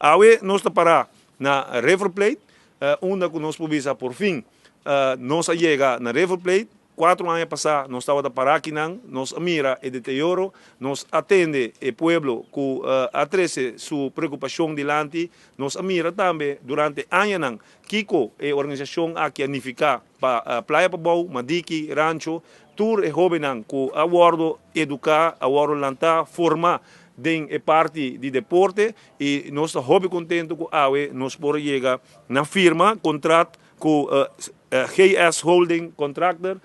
Awe nos ta pará na River Plate, unda ku nos por bisa por fin nos a yega na River Plate. Kuatro aña pasá nos tabata pará akinan, nos a mira e deterioro, nos a tende e pueblo ku a trese su preokupashon dilanti, nos a mira tambe durante añanan kiko e organisashon aki a nifiká pa Playa Pabou, Madiki, Rancho, tur e hóbennan ku a wòrdu eduká, a wòrdu lantá, formá den e parti di deporte i nos ta hopi kontentu ku awe nos por a yega na firma kontrat ku GS Holding Contractor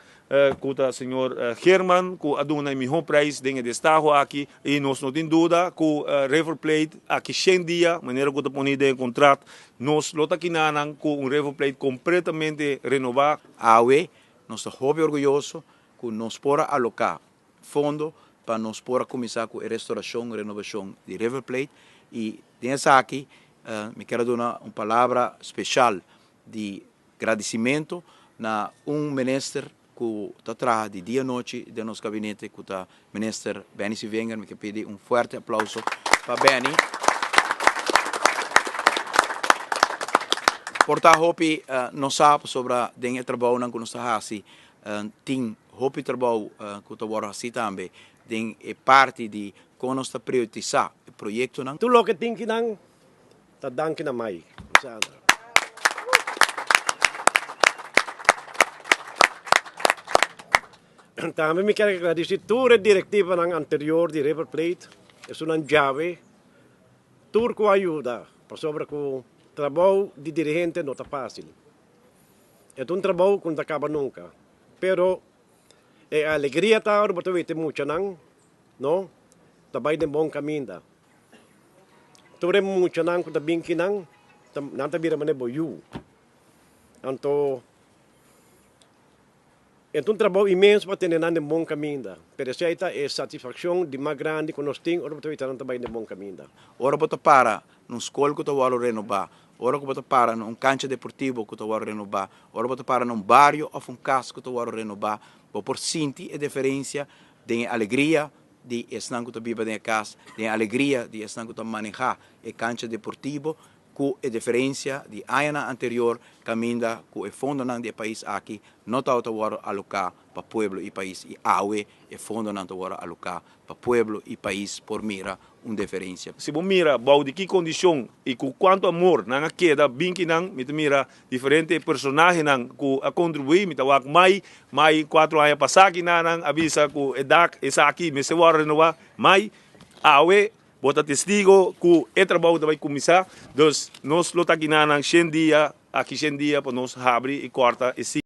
ku ta señor German ku a duna e mihó prijs den e destaho aki i nos no tin duda ku River Plate aki shen dia manera ku ta poni den e kontrat nos lo ta kinanan ku un River Plate kompletamente renobá. Awe nos ta hopi orguyoso ku nos por a aloká fondo pa nos por a kuminsá ku e restorashon, renobashon di River Plate i den esaki mi kier a duna un palabra speshal di gradisimentu na un minister ku ta traha di dia nochi den nos gabinete ku ta Minister Benny Sievinger. Mi ke pidi un fuerte aplauso pa Benny. Por ta hopi no sa pasobra den e trabounan ku nos ta hasi tin hopi trabou ku ta wòrdu hasi tambe den e parti di kon nos ta prioritisá e proyektonan. Tur loke tin kinan ta danki na Mai ku Sandra. Tambe mi kier agradisí tur e direktivanan anterior di River Plate, esunnan djawe, tur ku a yuda, pasobra ku trabou di dirigente no ta fásil. E ta un trabou ku no ta kaba nunka. Pero e alegria ta ora bo ta wete muchanan, no, ta bai den bon kaminda. Tur e muchanan ku ta bin kinan, nan ta bira manera bo yu. Anto e ta un trabou inmenso pa tene nan den bon kaminda. Pero esei ta e satisfakshon di mas grandi ku nos tin ora bo ta wete nan ta bai den bon kaminda. Ora bo ta para na un skol ku ta wòrdu renobá, ora ku bo ta para na un kancha deportivo ku ta wòrdu renobá, ora bo ta para na un bario òf un kas ku ta wòrdu renobá, bo por sinti e diferensia den e alegria di esnan ku ta biba den e kas, den e alegria di esnan ku ta manehá e kancha deportivo, ku e diferensia di añanan anterior kaminda ku e fondonan di e pais aki no tabata wòrdu aloká pa pueblo i pais i awe e fondonan ta wòrdu aloká pa pueblo i pais por mira un deferensia. Si bo mira bou di ki kondishon i ku kuantu amor nan a keda bin kinan, mi ta mira diferente personahenan ku a kontribuí. Mi ta wak mai, mai kuatro aña pasá kinan nan a bisa ku e dak esaki mester wòrdu renobá. Mai, awe bo ta testigo ku e trabou ta bai kuminsá. Dus nos lo ta kinan nan shen dia, aki shen dia pa nos habri i kòrta e.